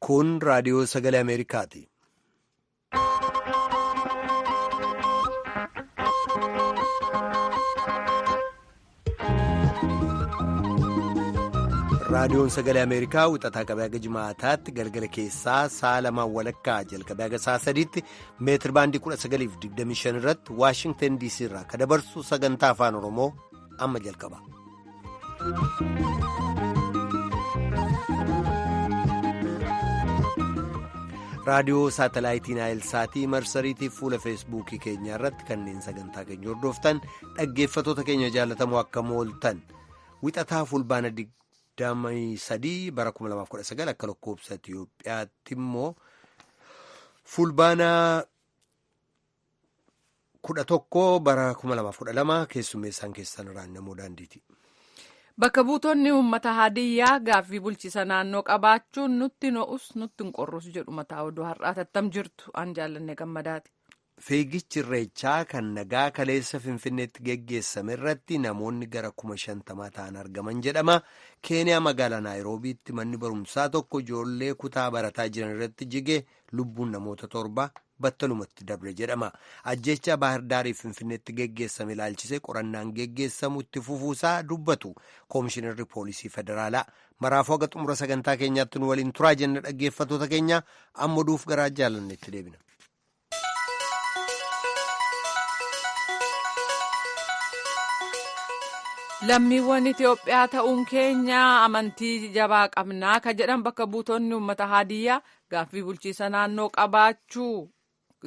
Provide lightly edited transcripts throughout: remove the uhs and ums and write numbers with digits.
Kun raadiyoo sagalee Ameerikaati. Raadiyoon sagalee Ameerikaa wixataa qabee haga jimaataatti galgala keessaa sa'a lamaan walakkaa jalqabee haga sa'a sadiitti meetir baandii 1925 irratti Waashingtan DC irraa kan dabarsu sagantaa afaan Oromoo amma jalqaba. Raadiyoo saatalaayitii Naayilsaatii marsariitii fuula feesbuukii keenyaa irratti kanneen sagantaa keenya hordoftan dhaggeeffatoota keenya jaalatamoo akka mooltan wixataa fulbaana 23 bara 2019 akka lakkoobsa Itiyoophiyaatti immoo fulbaana 11 bara 2012 keessummeessaan keessan raannamoo daandiiti. Bakka buutonni uummata Hadiyyaa gaaffii bulchiisa naannoo qabaachuun nutti no'us nutti hin qorrus jedhu mataa oduu har'aa tattam jirtu an jaallanne gammadaati. Fiigichi Irreechaa kan nagaa kaleessa Finfinneetti geggeessame irratti namoonni gara 50,000 ta'an argaman jedhama. Keeniyaa magaalaa Naayiroobiitti manni barumsaa tokko ijoollee kutaa barataa jiran irratti jige lubbuun namoota 7 battalumatti dabre jedhama. Ajjeechaa Baahir Finfinneetti geggeessame ilaalchisee qorannaan geggeessamu itti fufuusaa dubbatu Koomishinarri Poolisii Federaalaa. Maraafuu haga xumura sagantaa keenyaatti nu waliin turaa jenna dhaggeeffatoota keenya amma oduuf garaa jaalannetti deebina. Lammiiwwan Itoophiyaa ta'uun keenya amantii jabaa qabnaa ka jedhan bakka buutonni uummata Hadiyyaa gaaffii bulchiisa naannoo qabaachuu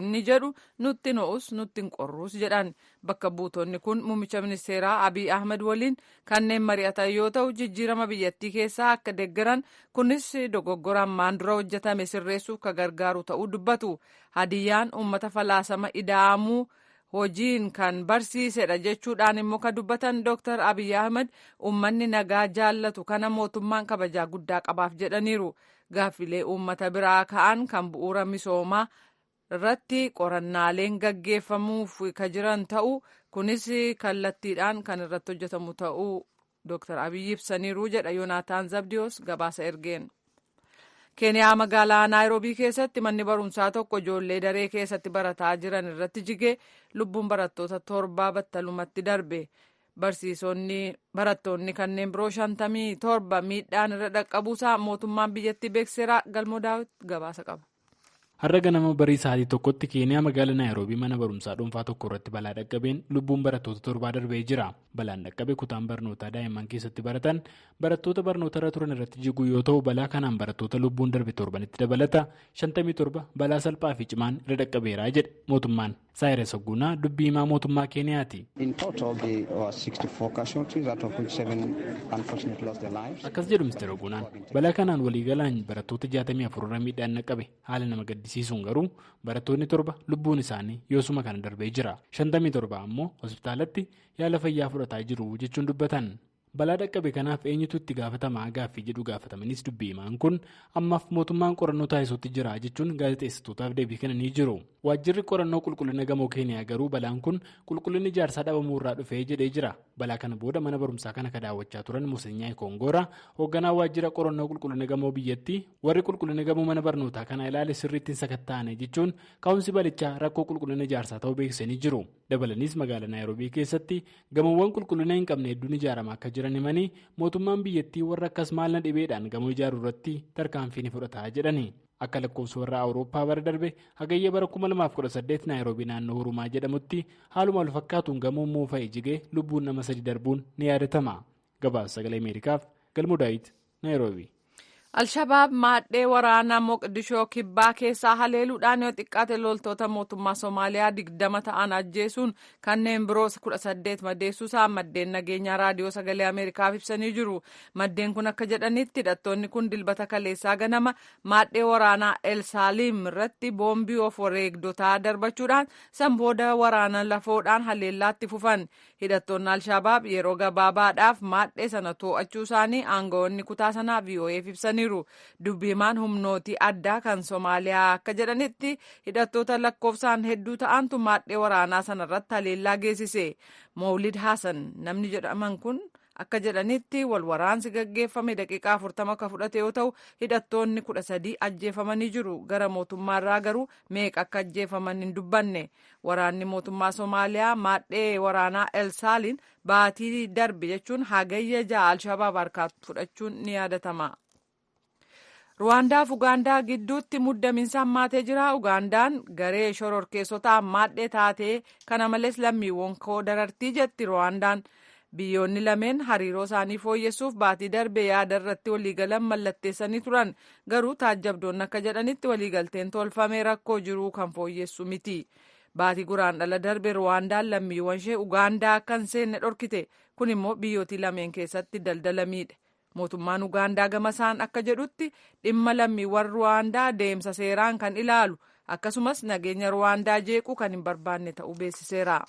inni jedhu nutti no'us nutti hin qorrus jedhan bakka buutonni kun muummicha ministeeraa Abiy Ahmed waliin kanneen mari'atan yoo ta'u jijjiirama biyyattii keessaa akka deeggaran kunis dogoggora ammaan dura hojjetame sirreessuuf ka gargaaru ta'uu dubbatu. Hadiyyaan uummata falaasama ida'amuu hojiin kan barsiisedha jechuudhaan immoo kan dubbatan Dr. Abiy Ahmed uummanni nagaa jaallatu kana mootummaan kabajaa guddaa qabaaf jedhaniiru. Gaaffilee uummata biraa ka'an kan bu'uura misoomaa irratti qorannaaleen gaggeeffamuuf ka jiran ta'uu kunis kallattiidhaan kan irratti hojjetamu ta'uu Dr. Abiy ibsaniiru jedha Yoonaataan Zabdiyoos gabaasa ergeen. Keeniyaa magaalaa Naayiroobii keessatti manni barumsaa tokko ijoollee daree keessatti barataa jiran irratti jigee lubbuun barattoota 7 battalumatti darbe. Barsiisonni barattoonni kanneen biroo 57 miidhaan irra dhaqqabuusaa mootummaan biyyattii beeksiseera. Galmoo Daawit gabaasa qaba. Har'a ganama barii sa'aatii tokkotti Keeniyaa magaalaa Naayiroobii mana barumsaa dhuunfaa tokko irratti balaa dhaqqabeen lubbuun barattoota 7 darbee jira. Balaan dhaqqabe kutaan barnootaa daa'imman keessatti baratan barattoota barnoota irra turan irratti jiguu yoo ta'u balaa kanaan barattoota lubbuun darbe 7tti dabalata 57 balaa salphaa fi cimaan irra dhaqqabeera jedhe mootummaan. Saayirus Oggunaa dubbii himaa mootummaa Keeniyaati. Akkas jedhu Mr. Oggunaan balaa kanaan waliigalaan barattoota 64 irra miidhaan dhaqqabe haala nama gaddisiisuun garuu barattoonni 7 lubbuun isaanii yoosuma kana darbee jira. 57 ammoo hospitaalatti yaala fayyaa fudhataa jiru jechuun dubbatan. Balaa dhaqqabe kanaaf eenyutu itti gaafatamaa gaaffii jedhu gaafatamanis dubbii himaan kun ammaaf mootummaan qorannoo taasisuutti jira jechuun gaazexeessitootaaf deebii kennanii jiru. Waajjirri qorannoo qulqullina gamoo Keeniyaa garuu balaan kun qulqullinni ijaarsaa dhabamuu irraa dhufee jedhee jira. Balaa kana booda mana barumsaa kana ka daawwachaa turan Musenyaa Kongoora hoogganaa waajjira qorannoo qulqullina gamoo biyyattii warri qulqullina gamoo mana barnootaa kana ilaale sirriitti hin sakatta'ane jechuun ka'umsi balichaa rakkoo qulqullina ijaarsaa ta'uu beeksisanii jiru. Dabalaniis magaalaa Naayiroobii keessatti gamoowwan qulqullina hin qabne hedduun ijaaramaa akka jiran himanii mootummaan biyyattii warra akkas maalna dhibeedhaan gamoo ijaaruu irratti tarkaanfii ni fudhata jedhani. Akka lakkoofsa warra Awurooppaa bara darbe hagayya bara 2018 Naayiroobii naannoo Hurumaa jedhamutti haaluma wal fakkaatuun gamoon moofa'ee jigee lubbuun nama 3 darbuun ni yaadatama. Gabaasa sagalee Ameerikaaf Galmoo Daawit Naayiroobii. Alshabaab maadhee waraanaa Moqdishoo kibbaa keessaa haleeluudhaan yoo xiqqaate loltoota mootummaa Somaaliyaa 20 ta'an ajjeesuun kanneen biroo 18 madeessuusaa maddeen nageenyaa raadiyoo sagalee Ameerikaaf ibsanii jiru. Maddeen kun akka jedhanitti hidhattoonni kun dilbata kaleessaa ganama maadhee waraanaa El Saalim irratti boombii of wareegdotaa darbachuudhaan san booda waraana lafoodhaan haleellaatti fufan. Hidhattoonni Alshabaab yeroo gabaabaadhaaf maadhee sana to'achuu isaanii aangawoonni kutaa sanaa VOAf ibsaniiru. Dubbiimaan humnootii addaa kan Somaaliyaa akka jedhanitti hidhattoota lakkoofsaan hedduu ta'antu maadhee waraanaa sanarratti haleellaa geessise. Mawlid Hassan namni jedhaman kun Akka jedhanitti wal waraansi gaggeeffame daqiiqaa 40 akka fudhate yoo ta'u, hidhattoonni 13 ajjeefamanii jiru. Gara mootummaarraa garuu meeqa akka ajjeefaman hin dubbanne. Waraanni mootummaa Somaaliyaa maadhee waraanaa Elsaaliin baatii darbe, jechuun Hagayya 6, Alshabaab harkaa fudhachuun ni yaadatama. Ruwaandaa fi Ugaandaa gidduutti muddamiinsa hammaatee jira. Ugaandaan garee shororkeessotaa maadhee taatee, kana malees lammiiwwan koo darartii jetti Ruwaandaan. Biyyoonni lameen hariiroo isaanii fooyyessuuf baatii darbe yaada irratti waliigalan mallatteessanii turan. Garuu taajjabdoonni akka jedhanitti waliigalteen tolfame rakkoo jiruu kan fooyyessu miti. Baatii Guraandhala darbe Ruwaandaan lammiiwwan ishee Ugaandaa akka hin seenne dhorkite. Kun immoo biyyootii lameen keessatti daldala miidhe. Mootummaan Ugaandaa gama isaan akka jedhutti dhimma lammiiwwan Ruwaandaa deemsa seeraan kan ilaalu, akkasumas nageenya Ruwaandaa jeequu kan hin barbaanne ta'uu beeksiseera.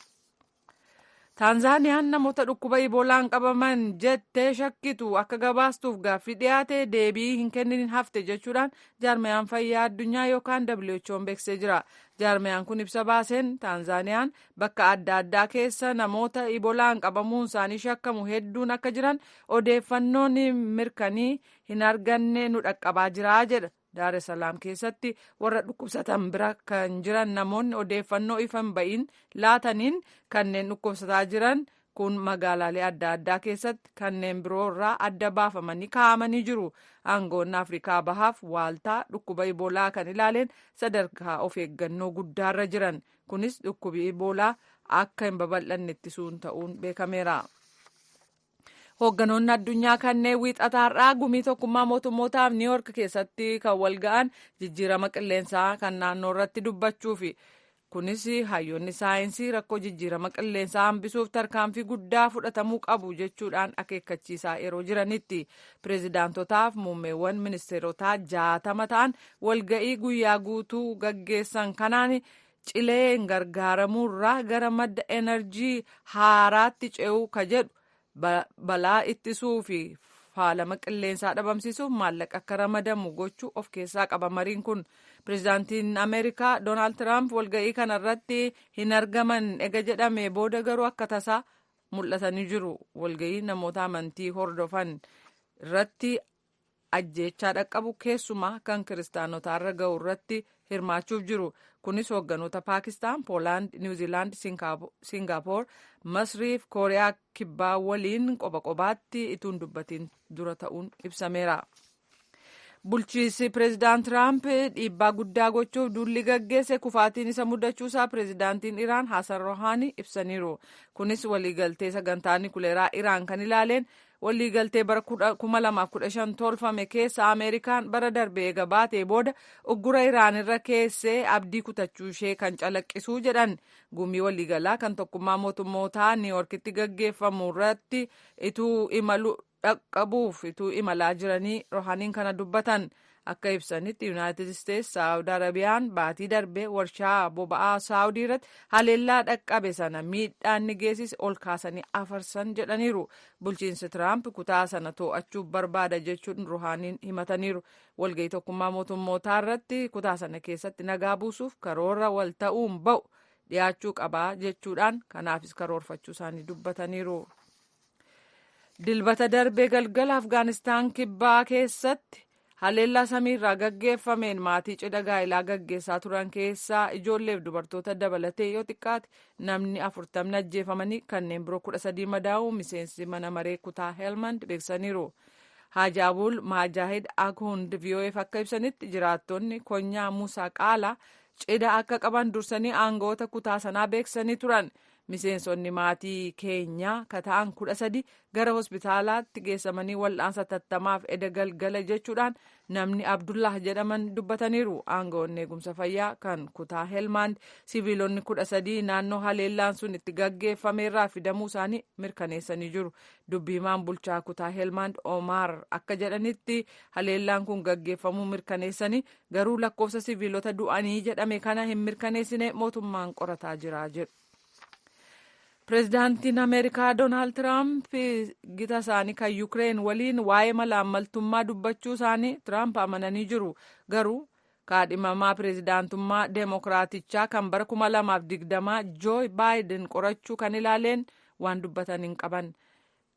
Taanzaaniyaan namoota dhukkuba Iboolaan qabaman jettee shakkitu akka gabaastuuf gaaffii dhiyaate deebii hin kennin hafte jechuudhaan jaarmayaan fayyaa addunyaa yookaan WHO'n beeksisee jira. Jaarmayaan kun ibsa baaseen Taanzaaniyaan bakka adda addaa keessa namoota Ibolaan qabamuun isaanii shakkamu hedduun akka jiran odeeffannoon mirkanii hin arganne nu dhaqqabaa jira jedha. Daar es Salaam keessatti warra dhukkubsatan bira kan jiran namoonni odeeffannoo ifa hin ba'iin laataniin kanneen dhukkubsataa jiran kun magaalaalee adda addaa keessatti kanneen biroo irraa adda baafamanii kaa'amanii jiru. Aangoonni Afrikaa Bahaaf waaltaa dhukkuba Iboolaa kan ilaaleen sadarkaa of eeggannoo guddaarra jiran. Kunis dhukkubi Iboolaa akka hin babal'anne ittisuun ta'uun beekameera. Hoogganoonni addunyaa kanneen wiixataarraa gumii Tokkummaa Mootummootaaf Niiyork keessatti kan wal ga'an jijjiirama qilleensaa kan naannoo irratti dubbachuufi. Kunis hayyoonni saayinsii rakkoo jijjiirama qilleensaa hambisuuf tarkaanfii guddaa fudhatamuu qabu jechuudhaan akeekkachiisaa yeroo jiranitti, pireezidaantotaaf muummeewwan ministeerotaa 60 ta'an walga'ii guyyaa guutuu gaggeessan kanaan cileen gargaaramuurraa gara madda enerjii haaraatti ce'uu ka jedhu, balaa ittisuu fi faalama qilleensaa dhabamsiisuuf maallaqa akka ramadamu gochuu of keessaa qaba mariin kun. Pireezidaantiin Ameerikaa Doonaald Tiraamp walga'ii kana irratti hin argaman ega jedhame booda garuu akka tasaa mul'atanii jiru. Walga'ii namoota amantii hordofan irratti ajjeechaa dhaqqabu, keessumaa kan kiristaanotaarra ga'u irratti hirmaachuuf jiru. Kunis hoogganoota Paakistaan, Poolaand, Niwuziilaand, Siingapoor, Masrii fi Kooriyaa Kibbaa waliin qoba qobaatti ituun dubbatiin dura ta'uun ibsameera. Bulchiinsi pireezidaant Tiraamp dhiibbaa guddaa gochuuf duulli gaggeesse kufaatiin isa mudachuusaa pireezidaantiin Iraan Hasan Rohaanii ibsaniiru. Kunis waliigaltee sagantaa nikuleeraa Iraan kan ilaaleen waliigaltee bara 2015 tolfame keessa Ameerikaan bara darbe eega baatee booda uggura Iraan irra keessee abdii kutachuu ishee kan calaqqisuu jedhan. Gumii waliigalaa kan Tokkummaa Mootummootaa Niiyorkitti gaggeeffamu irratti ituu imalu dhaqqabuuf ituu imalaa jiranii Rohaniin kana dubbatan. Akka ibsanitti, Yuunaayitid Isteetsi Saawud Arabiyaan baatii darbee warshaa boba'aa Saawudii irratti haleellaa dhaqqabe sana miidhaan ni geessise ol kaasanii afarsan jedhaniiru. Bulchiinsi Tiraamp kutaa sana to'achuuf barbaada jechuun Ruhaaniin himataniiru. Walga'ii Tokkummaa Mootummootaa irratti kutaa sana keessatti nagaa buusuuf karoora wal ta'uun ba'u dhiyaachuu qabaa jechuudhaan kanaafis karoorfachuu isaanii dubbataniiru. Dilbata darbee galgala Afgaanistaan kibbaa keessatti haleellaa samiirraa gaggeeffameen maatii cidha gaa'ilaa gaggeessaa turan keessaa ijoolleef dubartoota dabalatee yoo xiqqaate namni 40 ajjeefamanii kanneen biroo 13 madaa'uu miseensi mana maree kutaa Helmand beeksisaniiru. Haajaabul Maajaahid Akhund VOAf akka ibsanitti, jiraattonni konyaa Musaa Qaalaa cidha akka qaban dursanii aangawoota kutaa sanaa beeksisanii turan. Miseensonni maatii keenyaa ka ta'an 13 gara hospitaalaatti geessamanii wal'aansa tattamaaf eda galgala jechuudhaan namni Abdullah jedhaman dubbataniiru. Aangawoonni eegumsa fayyaa kan kutaa Helmaand siviilonni 13 naannoo haleellaan sun itti gaggeeffameerraa fidamuu isaanii mirkaneessanii jiru. Dubbiimaan bulchaa kutaa Helmaand Omaar akka jedhanitti, haleellaan kun gaggeeffamuu mirkaneessanii garuu lakkoofsa siviilota du'anii jedhame kana hin mirkaneessine, mootummaan qorataa jira jedhu. Pireezidaantiin Ameerikaa Doonaald Tiraamp gita isaanii kan Yukireen waliin waa'ee malaammaltummaa dubbachuu isaanii Tiraamp amananii jiru. Garuu kaadhimamaa pireezidaantummaa Deemokiraatichaa kan bara 2020 Joo Baayiden qorachuu kan ilaaleen waan dubbatan hin qaban.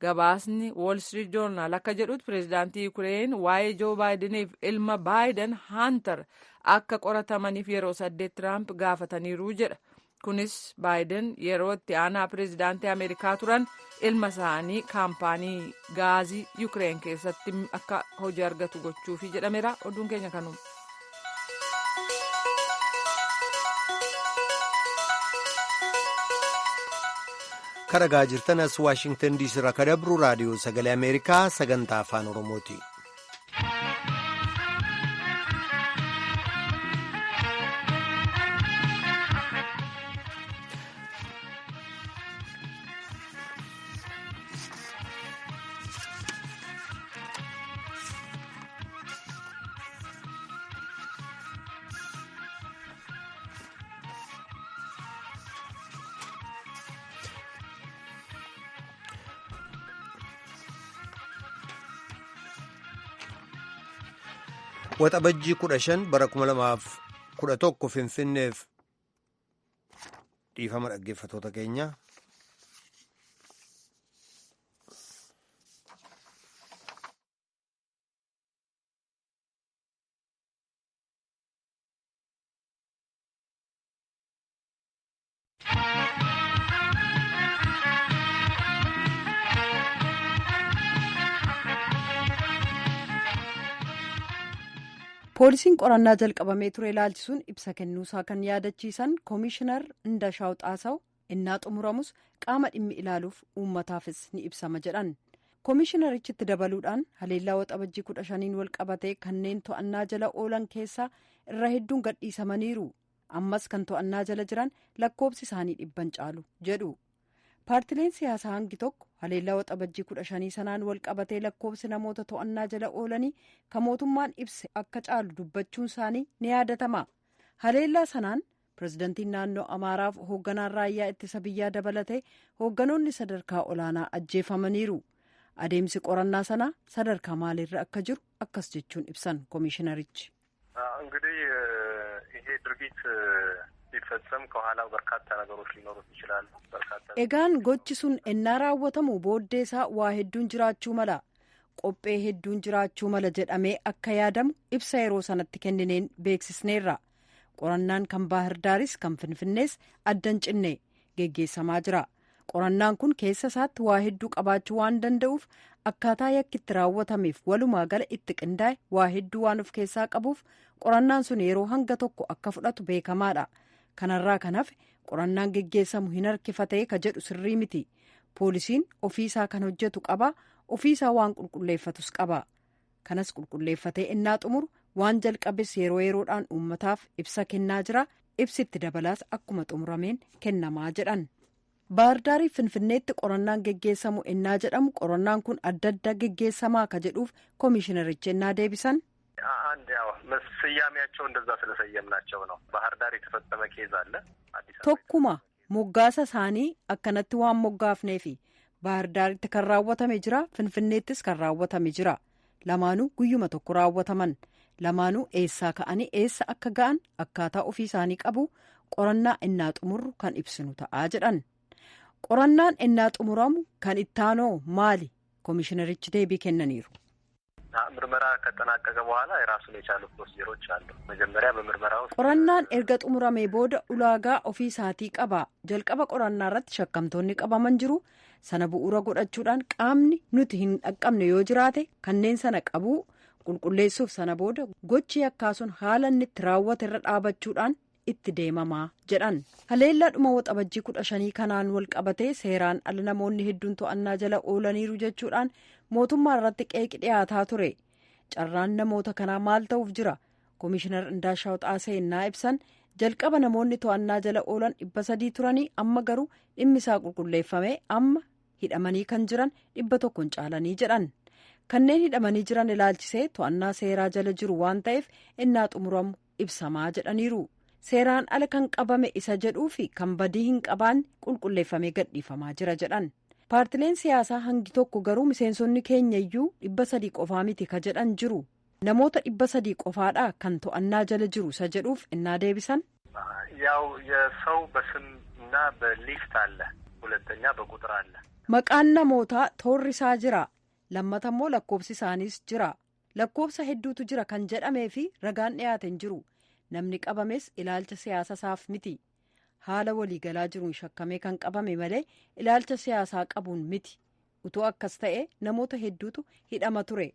Gabaasni Wall Street Journal akka jedhutti pireezidaantii Yuukireen waa'ee Joo Baayideniif ilma Baayiden Haantar akka qoratamaniif yeroo 8 Tiraamp gaafataniiru jedha. Kunis Baayiden yeroo itti aanaa pireezidaantii Ameerikaa turan ilma isaanii kaampaanii gaazii Yuukireen keessatti akka hojii argatu gochuufi jedhameera. Oduun keenya kanuma. Karagaa jirtan as Waashingtan diisii irraa kan dabru raadiyoo sagalee Ameerikaa sagantaa afaan Oromooti. Waxabajjii 15 bara 2011 Finfinneef dhiifama dhaggeeffattoota keenya. Poolisiin qorannaa jalqabamee ture ilaalchisuun ibsa kennuusaa kan yaadachiisan Koomishinar Indashaw Xaasaw innaa xumuramus qaama dhimmi ilaaluuf uummataafis ni ibsama jedhan. Koomishinarichitti dabaluudhaan haleellaa waxabajjii 15 wal qabatee kanneen to'annaa jala oolan keessaa irra hedduun gadhiisamaniiru. Ammas kan to'annaa jala jiran lakkoobsi isaanii 100 caalu jedhu. Paartileen siyaasaa hangi tokko haleellaa waxabajjii 15 sanaan wal qabatee lakkoobsi namoota to'annaa jala oolanii kan mootummaan ibse akka caalu dubbachuun isaanii ni yaadatama. Haleellaa sanaan pirezidantiin naannoo Amaaraaf hoogganaan raayyaa ittisa biyyaa dabalatee hoogganoonni sadarkaa olaanaa ajjeefamaniiru. Adeemsi qorannaa sanaa sadarkaa maaliirra akka jiru akkas jechuun ibsan koomishinarichi. እንግዲህ ይሄ ድርጊት ሲፈጸም ከኋላው በርካታ ነገሮች ሊኖሩት ይችላሉ። በርካታ Egaan gochi sun ennaa raawwatamu booddee isaa waa hedduun jiraachuu mala, qophee hedduun jiraachuu mala jedhamee akka yaadamu ibsa yeroo sanatti kennineen beeksisneerra. Qorannaan kan Baahirdaaris kan Finfinnees addan cinne geggeessamaa jira. Qorannaan kun keessa isaatti waa hedduu qabaachuu waan danda'uuf akkaataa yakki itti raawwatameef walumaa gala itti qindaa'e waa hedduu waan of keessaa qabuuf qorannaan sun yeroo hanga tokko akka fudhatu beekamaadha. Kanarraa kan hafe qorannaan geggeessamu hin harkifatee ka jedhu sirrii miti. Poolisiin ofiisaa kan hojjetu qaba, ofiisaa waan qulqulleeffatus qaba. Kanas qulqulleeffatee innaa xumuru waan jalqabes yeroo yeroodhaan uummataaf ibsa kennaa jira. Ibsitti dabalaas akkuma xumurameen kennamaa jedhan. Baahirdaariif Finfinneetti qorannaan geggeessamu ennaa jedhamu qorannaan kun adda adda geggeessamaa ka jedhuuf koomishinarichi ennaa deebisan. አንድ ያው ስያሜያቸው እንደዛ ስለሰየምናቸው ነው። ባህር ዳር የተፈጸመ ኬዝ አለ። አዲስ አበባ Tokkuma moggaasa isaanii akkanatti waan moggaafneefi Baahirdaaritti kan raawwatame jira, Finfinneettis kan raawwatame jira. Lamaanuu guyyuma tokko raawwataman. Lamaanuu eessaa ka'anii eessa akka ga'an akkaataa ofii isaanii qabu qorannaa innaa xumurru kan ibsinu ta'aa jedhan. Qorannaan innaa xumuramu kan ittaanoo maali? Koomishinarichi deebii kennaniiru. ምርመራ ከተጠናቀቀ በኋላ የራሱን የቻሉ ፕሮሲጀሮች አሉ። መጀመሪያ በምርመራ ውስጥ Qorannaan erga xumuramee booda ulaagaa ofii isaatii qaba. Jalqaba qorannaa irratti shakkamtoonni qabaman jiru. Sana bu'uura godhachuudhaan qaamni nuti hin dhaqqabne yoo jiraate kanneen sana qabuu qulqulleessuuf sana booda gochi yakkaa sun haala inni itti raawwate irra dhaabachuudhaan itti deemamaa jedhan. Haleellaa dhuma waxabajjii 15 kanaan wal qabatee seeraan ala namoonni hedduun to'annaa jala oolaniiru jechuudhaan mootummaa irratti qeeqi dhiyaataa ture. Carraan namoota kanaa maal ta'uuf jira? Koomishinar Indaashaw Xaasee innaa ibsan jalqaba namoonni to'annaa jala oolan 300 turanii amma garuu dhimmi isaa qulqulleeffamee amma hidhamanii kan jiran 100 caalanii jedhan. Kanneen hidhamanii jiran ilaalchisee to'annaa seeraa jala jiru waan ta'eef innaa xumuramu ibsamaa jedhaniiru. Seeraan ala kan qabame isa jedhuu fi kan badii hin qabaanne qulqulleeffamee gadhiifamaa jira jedhan. Paartileen siyaasaa hangi tokko garuu miseensonni keenya iyyuu 300 qofaa miti ka jedhan jiru. Namoota 300 qofaadha kan to'annaa jala jiru isa jedhuuf innaa deebisan. ያው የሰው በስም እና በሊስት አለ። ሁለተኛ በቁጥር አለ። Maqaan namootaa toorri isaa jira. Lammata immoo lakkoofsi isaaniis jira. Lakkoofsa hedduutu jira kan jedhamee fi ragaan dhiyaate hin jiru. Namni qabames ilaalcha siyaasa isaaf miti. Haala waliigalaa jiruun shakkamee kan qabame malee ilaalcha siyaasaa qabuun miti. Utuu akkas ta'e namoota hedduutu hidhama ture.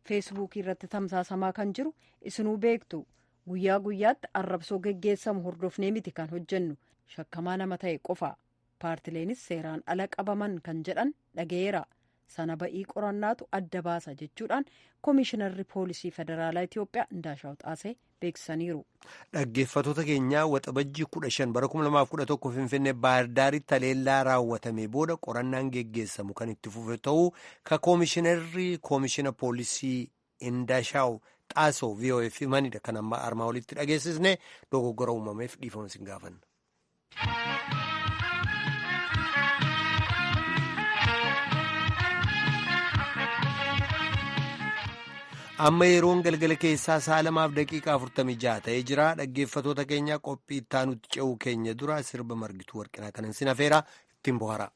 Feesbuukii irratti tamsaasamaa kan jiru isinuu beektu. Guyyaa guyyaatti arrabsoo geggeessamu hordofnee miti kan hojjennu. Shakkamaa nama ta'e qofa. Paartileenis seeraan ala qabaman kan jedhan dhaga'eera. Sana ba'ii qorannaatu adda baasa jechuudhaan Koomishinarri Poolisii Federaalaa Itiyoophiyaa Indaashaw Xaasee beeksisaniiru. Dhaggeeffattoota keenyaa, Waxabajjii 15 bara 2011 Finfinnee Baahirdaaritti haleellaa raawwatame booda qorannaan geggeessamu kan itti fufe ta'uu ka Koomishinarri Koomishina Poolisii Indaashaw Xaasoo VOF himanidha. Kan amma armaa olitti dhageessisne dogoggora uumameef dhiifama isin gaafanna. Amma yeroon galgala keessaa sa'a 2:46 ta'ee jira. Dhaggeeffattoota keenya, qophii itti ce'uu keenya dura sirba Margituu Warqinaa kanan sin afeera, ittiin bohaara.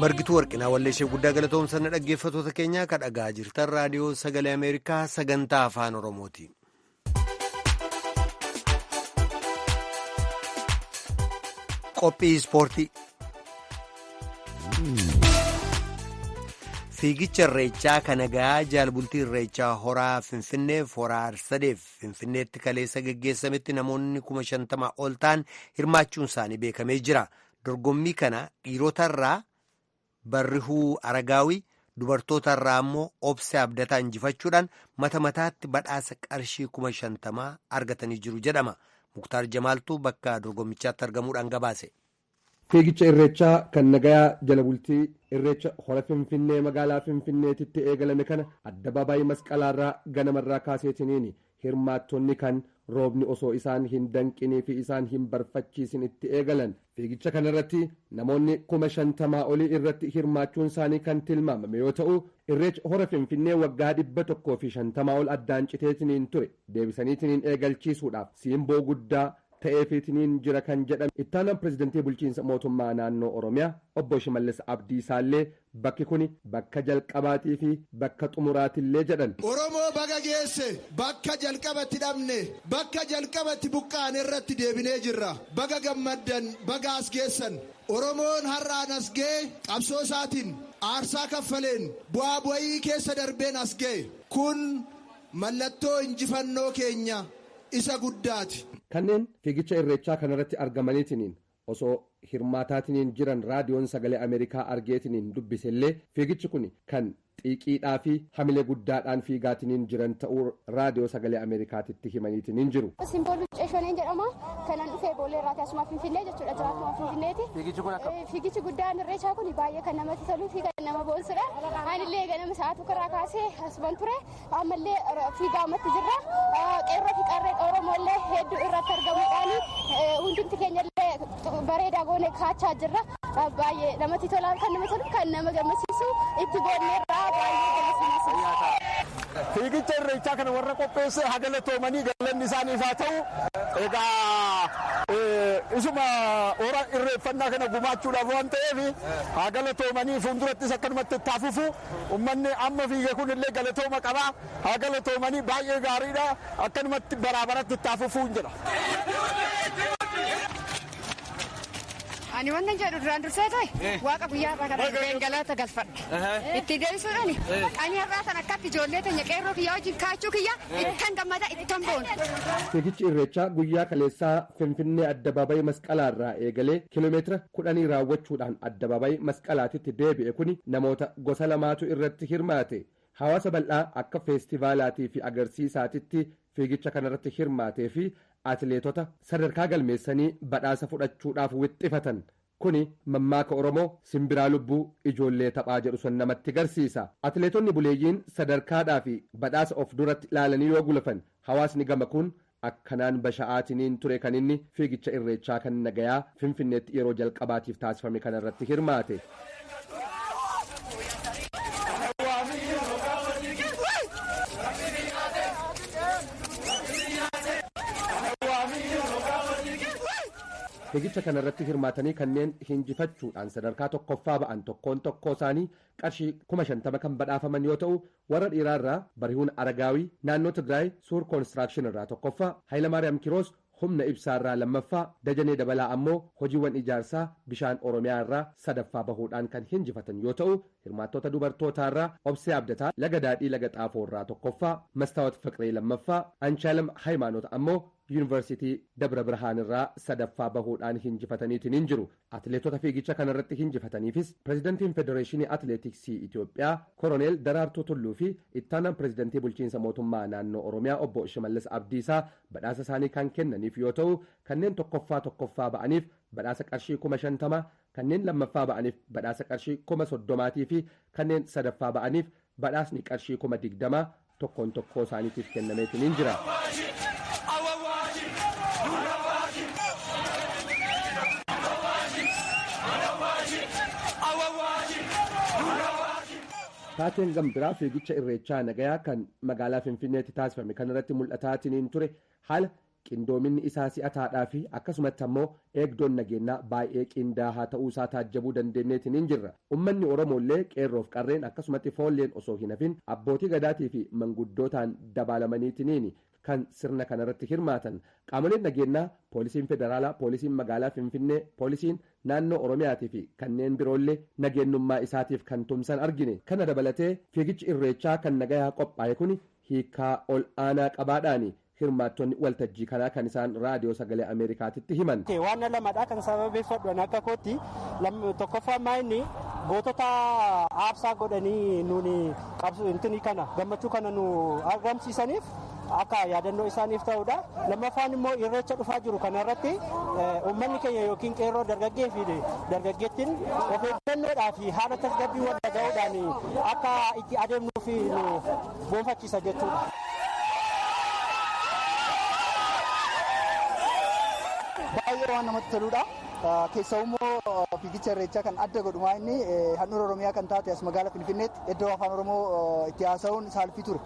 Margituu Warqinaa walleeshee guddaa galatoomsanna. Dhaggeeffattoota keenyaa, kan dhagaa jirtan Raadiyoo Sagalee Ameerikaa sagantaa Afaan Oromooti. Qophii ispoortii. Fiigicha Irreechaa kan nagaa jaalbultii Irreechaa Horaa Finfinneef Horaa Arsadeef Finfinneetti kaleessa geggeessametti namoonni 50,000 ol ta'an hirmaachuun isaanii beekamee jira. Dorgommii kana dhiirotarraa Barrihuu Aragaawii, dubartoota irraa immoo Obse Abdataa injifachuudhaan mata mataatti badhaasa qarshii 50,000 argatanii jiru jedhama. Muktaar Jamaaltuu bakka dorgommichaatti argamuudhaan gabaase. Fiigicha Irreechaa kan nagayaa jala bultii Irreecha Hora Finfinnee magaalaa Finfinneetitti eegalame kana addabaabaayii Masqalaarraa ganamarraa kaaseetiniin hirmaattonni kan roobni osoo isaan hin danqinii fi isaan hin barfachiisin itti eegalan. Fiigicha kanarratti namoonni 50,000 olii irratti hirmaachuun isaanii kan tilmaamame yoo ta'u, Irreecha Hora Finfinnee waggaa 150 ol addaan citeetiniin ture deebisaniitiniin eegalchiisuudhaaf siimboo guddaa ta'eefiitiniin jira kan jedhame ittaanaan pirezidantii bulchiinsa mootummaa naannoo Oromiyaa obbo Shimallis Abdiisaallee bakki kun bakka jalqabaatii fi bakka xumuraatillee jedhan. Oromoo baga geesse. Bakka jalqabatti dhabne, bakka jalqabatti buqqaane irratti deebinee jirra. Baga gammaddan, baga as geessan. Oromoon har'aan as ga'e qabsoo isaatiin aarsaa kaffaleen bu'aa bu'ii keessa darbeen as ga'e. Kun mallattoo injifannoo keenya isa guddaati. Kanneen fiigicha Irreechaa kanarratti argamaniitiniin osoo hirmaataatiniin jiran Raadiyoon Sagalee Ameerikaa argeetiniin dubbisellee, fiigichi kun kan xiiqiidhaa fi hamilee guddaadhaan fiigaatiniin jiran ta'uu Raadiyoo Sagalee Ameerikaatitti himaniitiniin jiru. Simboon Luccee jedhama. Kanan dhufee Boolee irraati, asuma Finfinnee jechuudha, jiraatuma Finfinneeti. Fiigichi kun akkam? Fiigichi guddaan Irreechaa kun baay'ee kan namatti toluu fi kan nama boonsudha. Anillee ganama sa'a 1 irraa kaasee asuman ture. Ammallee fiigaa ammatti jirra. Qeerroo fi qarreen Oromollee hedduu irratti argamuudhaan hundumti keenyallee bareedaa goone kaachaa jirra. Baay'ee namatti tola, kan nama tolu, kan nama gammachiisu itti boonneerra, baay'ee gammachiisa. Fiigicha Irreechaa kana warra qopheesse haa galatoomanii, galanni isaaniif haa ta'u. Egaa Isuma hora irreeffannaa kana gumaachuudhaaf waan ta'eef haa galatoomanii fuuldurattis akkanumatti itti hafuufu uummanni amma fiige kun illee galatooma qaba haa galatoomanii baay'ee gaariidha akkanumatti baraabaratti itti hafuufuu hin jedha. Ani wannan jedhu duraan dursee ta'e waaqa guyyaa har'aa kana ga'een galata galfadha. Itti deebisuudhaan ani har'aa sana akkatti ijoollee teenya qeerroo kiyyaa wajjin kaachuu kiyya ittan gammada ittan boona. Fiigichi Irreechaa guyyaa kaleessaa Finfinnee addabaabayii Masqalaarraa eegalee kiiloomeetira 10 raawwachuudhaan addabaabayii Masqalaatitti deebi'e kuni namoota gosa lamaatu irratti hirmaate. Hawaasa bal'aa akka feestivaalaatii fi agarsiisaatitti fiigicha kanarratti hirmaatee fi atileetota sadarkaa galmeessanii badhaasa fudhachuudhaaf wixxifatan. Kuni mammaaka Oromoo simbiraa lubbuu ijoollee taphaa jedhu sun namatti garsiisa. Atileetonni buleeyyiin sadarkaadhaa fi badhaasa of duratti ilaalanii yoo gulufan hawaasni gama kun akkanaan basha'aatiniin ture kan inni fiigicha irreechaa kan nagayaa Finfinneetti yeroo jalqabaatiif taasifame kanarratti hirmaate. Fiigicha kanarratti hirmaatanii kanneen hinjifachuudhaan sadarkaa tokkoffaa ba'an tokkoon tokkoo isaanii qarshii 50,000 kan badhaafaman yoo ta'u warra dhiiraarraa Barihuun Aragaawii naannoo Tigraay Suur Koonistiraakshon irraa tokkoffaa, Hayilamaariyaam Kiroos humna ibsaarraa lammaffaa, Dajanee Dabalaa ammoo hojiiwwan ijaarsaa bishaan Oromiyaa irraa sadaffaa bahuudhaan kan hinjifatan yoo ta'u hirmaattota dubartootaarraa Obsee Abdataa Laga Daadhii Laga Xaafoo irraa tokkoffaa, Mastaawat Fiqiree lammaffaa, Anchaalam Hayimaanoot ammoo yuunivarsiitii Dabra Birhaan irraa sadaffaa bahuudhaan hinjifataniitiin hin jiru. Atileetota fiigicha kanarratti hinjifataniifis pirezidantiin Federeeshinii Atileetiksii Itoophiyaa Koroneel Daraartuu Tulluu fi ittaanaan pirezidantii bulchiinsa mootummaa naannoo Oromiyaa obbo Shimallis Abdiisaa badhaasa isaanii kan kennaniif yoo ta'u kanneen tokkoffaa tokkoffaa ba'aniif badhaasa qarshii 50,000, kanneen lammaffaa ba'aniif badhaasa qarshii 30,000 fi kanneen sadaffaa ba'aniif badhaasni qarshii 20,000 tokkoon tokkoo isaaniitiif kennameetiin hin jira. Taateen gambiraa fiigicha irreechaa nagayaa kan magaalaa Finfinneetti taasifame kanarratti mul'ataatiniin ture haala qindoominni isaa si'ataadhaa fi akkasumatti ammoo eegdoon nageenyaa baay'ee qindaahaa ta'uusaa taajjabuu dandeenyeetiin hin jirra. Uummanni Oromoollee qeerroof qarreen akkasumatti foolleen osoo hin hafin abbootii gadaatii fi manguddootaan dabaalamaniitiniin kan sirna kanarratti hirmaatan. Qaamoleen nageenyaa poolisiin federaalaa, poolisiin magaalaa Finfinnee, poolisiin naannoo Oromiyaatii fi kanneen biroollee nageenyummaa isaatiif kan tumsan argine. Kana dabalatee fiigichi irreechaa kan nagayaa qophaa'e kun hiikaa ol aanaa qabaadhaani hirmaattonni waltajjii kanaa kan isaan raadiyoo sagalee Ameerikaatitti himan. Waan lamadha kan sababeeffadhu akka kootti tokkoffaa maayini gootota aarsaa godhanii nuuni qabsu kana gammachuu kana nu argamsiisaniif akka yaadannoo isaaniif ta'udha. Lammaffaan immoo irreecha dhufaa jiru kanarratti uummanni keenya yookiin qeerroo dargaggee fi dargaggeettiin of eeggannoodhaa fi haala tasgabbii wal dhaga'uudhaan akka itti adeemnuuf nu boonfachiisa jechuudha. Baay'ee waan namatti toludha. Keessaa immoo fiigicha irreechaa kan adda godhu inni handhuura Oromiyaa kan taate as magaalaa Finfinneetti iddoo afaan Oromoo itti haasa'uun saalfii ture.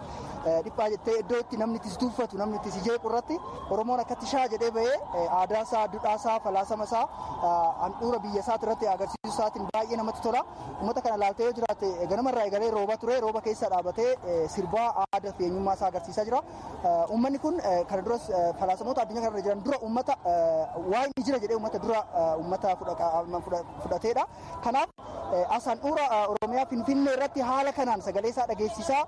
Dhiphaa jettee iddoo itti namni itti si tuuffatu namni itti si jeequ irratti Oromoon akkatti shaa jedhee bahee aadaa isaa, duudhaa isaa, falaasama isaa handhuura biyya isaa irratti agarsiisuu isaatiin baay'ee namatti tola. Uummata kana laaltee yoo jiraatte ganamarraa eegalee rooba ture rooba keessa dhaabatee sirbaa aadaa fi eenyummaa isaa agarsiisaa jira. Uummanni kun kana duras falaasamoota addunyaa kanarra jiran dura uummata waa'ee jira jedhee uummata dura uummata fudhateedha. Kanaaf as handhuura Oromiyaa Finfinnee irratti haala kanaan sagalee isaa dhageessisaa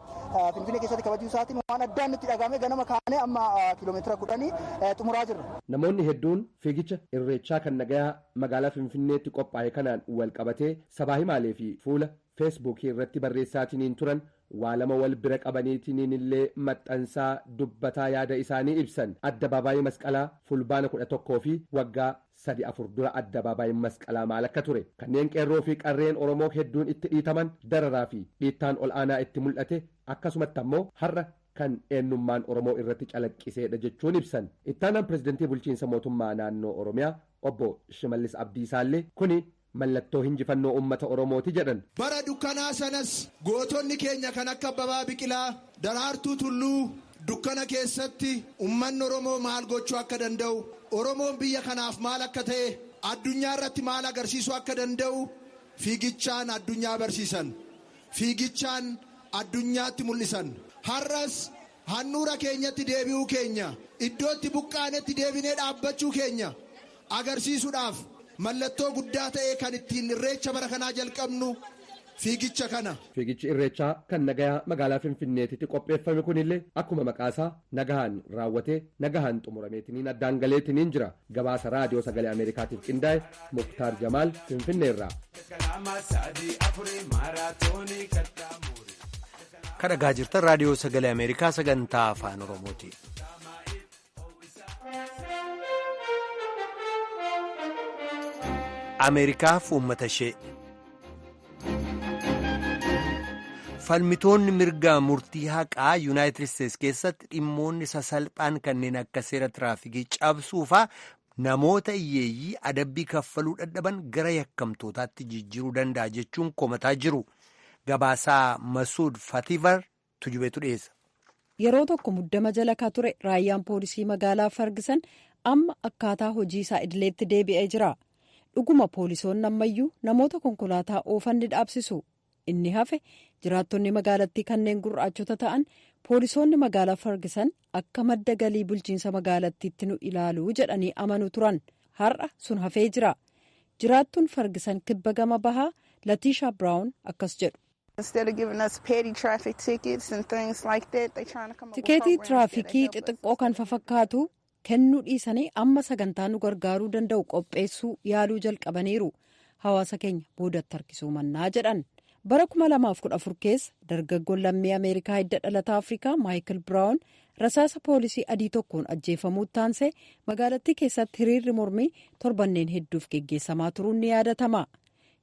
Finfinnee keessatti kabajuu isaatiin waan addaan nutti dhagahame ganama kaanee amma kiiloomeetira 10 xumuraa jirra. Namoonni hedduun fiigicha irreechaa kan nagayaa magaalaa Finfinneetti qophaa'e kanaan wal qabatee sabaa himaalee fi fuula feesbuukii irratti barreessaatiniin turan waa lama wal bira qabaniitiniin illee maxxansaa dubbataa yaada isaanii ibsan. Addabaabaayii Masqalaa fulbaana 11 fi waggaa 3-4 dura addabaabaayii Masqalaa maal akka ture kanneen qeerroo fi qarreen Oromoo hedduun itti dhiitaman dararaa fi dhiittaan ol aanaa itti mul'ate akkasumatti ammoo har'a kan eenyummaan Oromoo irratti calaqqiseedha jechuun ibsan. Ittaanaan pirezidantii bulchiinsa mootummaa naannoo Oromiyaa obbo Shimallis Abdiisaallee kuni mallattoo hinjifannoo uummata Oromooti jedhan. Bara dukkanaa sanas gootonni keenya kan akka Abbabaa Biqilaa, Daraartuu Tulluu, Dukkana keessatti uummanni Oromoo maal gochuu akka danda'u, Oromoon biyya kanaaf maal akka ta'e, addunyaa irratti maal agarsiisuu akka danda'u fiigichaan addunyaa barsiisan. Fiigichaan addunyaatti mul'isan. Har'as handhuura keenyatti deebi'uu keenya, iddootti buqqaanetti deebinee dhaabbachuu keenya agarsiisuudhaaf mallattoo guddaa ta'e kan ittiin irreecha bara kanaa jalqabnu fiigicha kana. Fiigichi irreechaa kan nagayaa magaalaa Finfinneetitti qopheeffame kunillee akkuma maqaasaa nagahaan raawwatee nagahaan xumurameetiniin addaan galeetiniin jira. Gabaasa raadiyoo sagalee Ameerikaatiif qindaa'e Muktaar Jamaal Finfinneerraa. Kan dhagaa jirtan raadiyoo sagalee Ameerikaa sagantaa afaan Oromooti. Ameerikaaf uummata ishee. Falmitoonni mirga murtii haqaa Yuunaayitid Isteetsi keessatti dhimmoonni sasalphaan kanneen akka seera tiraafikii cabsuufaa namoota hiyyeeyyii adabbii kaffaluu dadhaban gara yakkamtootaatti jijjiiruu danda'a jechuun komataa jiru. Gabaasaa Masuud Fativar tujubeetu dhiyeessa. Yeroo tokko muddama jala ka ture raayyaan poolisii magaalaa Fargisan amma akkaataa hojii isaa idileetti deebi'ee jira. Dhuguma poolisoonni ammayyuu namoota konkolaataa oofan ni dhaabsisu. Inni hafe jiraattonni magaalattii kanneen gurraachota ta'an poolisoonni magaalaa Fargisan akka madda galii bulchiinsa magaalattiitti nu ilaaluu jedhanii amanu turan. Har'a sun hafee jira. Jiraattuun Fargisan kibba gama bahaa Latiishaa Biraawun akkas jedhu. Tikeetii tiraafikii xixiqqoo kan fafakkaatu kennuu dhiisanii amma sagantaa nu gargaaruu danda'u qopheessuu yaaluu jalqabaniiru. Hawaasa keenya boodatti harkisuu mannaa jedhan. Bara 2014 keessa dargaggoon lammii Ameerikaa hidda dhalataa Afrikaa Maayikil Biraawun rasaasa poolisii adii tokkoon ajjeefamuu taansee magaalattii keessatti hiriirri mormii torbanneen hedduuf geggeessamaa turuun ni yaadatama.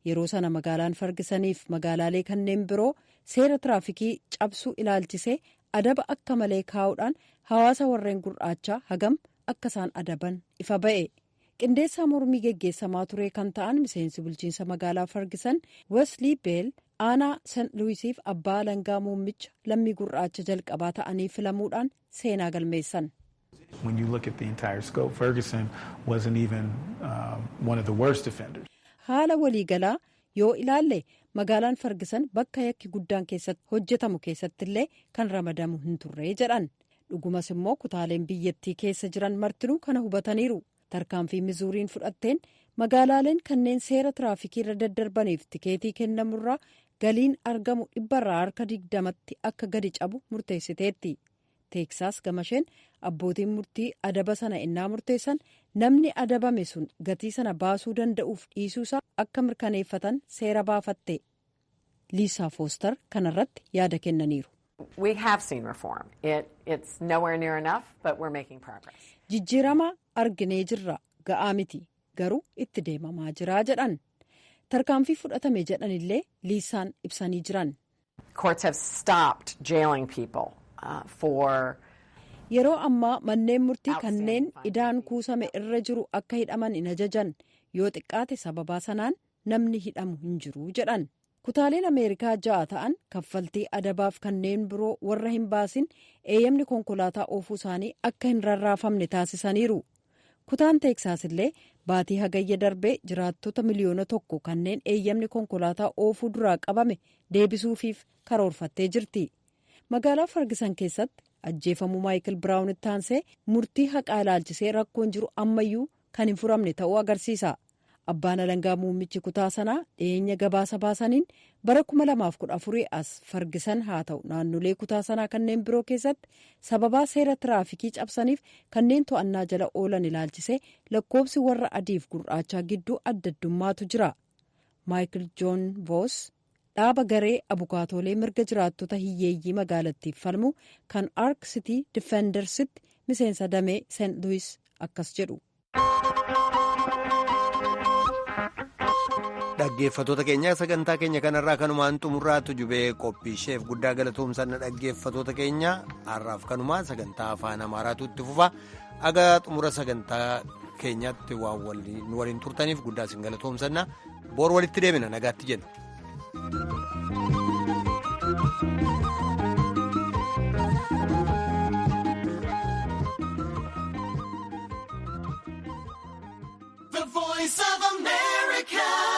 Yeroo sana magaalaan Fargisaniif magaalaalee kanneen biroo seera tiraafikii cabsuu ilaalchisee adaba akka malee kaa'uudhaan hawaasa warreen gurraachaa hagam akka isaan adaban ifa ba'e. Qindeessaa mormii geggeessamaa ture kan ta'an miseensi bulchiinsa magaalaa Fargisan Wesley Beel aanaa St. Louisiif abbaa alangaa muummicha lammii gurraacha jalqabaa ta'anii filamuudhaan seenaa galmeessan. When you look at the entire scope, Ferguson wasn't even one of the worst offenders. Haala waliigalaa yoo ilaalle magaalaan Fargisan bakka yakki guddaan keessatti hojjetamu keessattillee kan ramadamu hin turre jedhan. Dhugumas immoo kutaaleen biyyattii keessa jiran martinuu kana hubataniiru. Tarkaanfii Mizuuriin fudhatteen magaalaaleen kanneen seera tiraafikii irra daddarbaniif tikeetii kennamurraa galiin argamu 20% akka gadi cabu murteessiteetti. Teeksaas gamasheen abbootiin murtii adaba sana innaa murteessan namni adabame sun gatii sana baasuu danda'uuf dhiisuusaa akka mirkaneeffatan seera baafatte. Liisaa Foostar kanarratti yaada kennaniiru. Jijjiirama arginee jirra, ga'aa miti, garuu itti deemamaa jiraa jedhan. Tarkaanfii fudhatame jedhanillee Liisaan ibsanii jiran. Yeroo ammaa manneen murtii kanneen idaan kuusame irra jiru akka hidhaman hin ajajan, yoo xiqqaate sababaa sanaan namni hidhamu hin jiru jedhan. Kutaaleen Ameerikaa 6 ta'an kaffaltii adabaaf kanneen biroo warra hin baasin eeyyamni konkolaataa oofuu isaanii akka hin rarraafamne taasisaniiru. Kutaan Teeksaas illee baatii hagayya darbee jiraattota 1 miliyoona kanneen eeyyamni konkolaataa oofuu duraa qabame deebisuufiif karoorfattee jirti. Magaalaa Fargisan keessatti ajjeefamuu Maayikil Biraawunitti aansee murtii haqaa ilaalchisee rakkoon jiru ammayyuu kan hin furamne ta'uu agarsiisa. Abbaan alangaa muummichi kutaa sanaa dhiyeenya gabaasa baasaniin bara 2014 as Fargisan haa ta'u naannolee kutaa sanaa kanneen biroo keessatti sababaa seera tiraafikii cabsaniif kanneen to'annaa jala oolan ilaalchisee lakkoobsi warra adiif gurraachaa gidduu adda addummaatu jira. Maayikil Joon Voos dhaaba garee abukaatoolee mirga jiraattota hiyyeeyyii magaalattiif falmu kan Ark City Defendersitti miseensa damee St. Louis akkas jedhu. Dhaggeeffattoota keenya sagantaa keenya kanarraa kanumaan xumurraatu jubee qophii isheef guddaa galatoomsanna. Dhaggeeffattoota keenya har'aaf kanumaa sagantaa afaan Amaaraatu itti fufa. Aga xumura sagantaa keenyaatti waan waliin turtaniif guddaa isin galatoomsanna. Boor walitti deebina, nagaatti jenna. Voice of America.